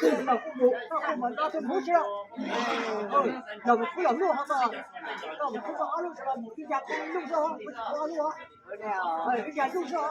Los kuj mus, los kuj mus nrog tej hmoob tsis los, los mus khub los luj ho ko, los mus khub ko ob lub tsis los mus ib yam khub luj xwb, ib yam luj xwb.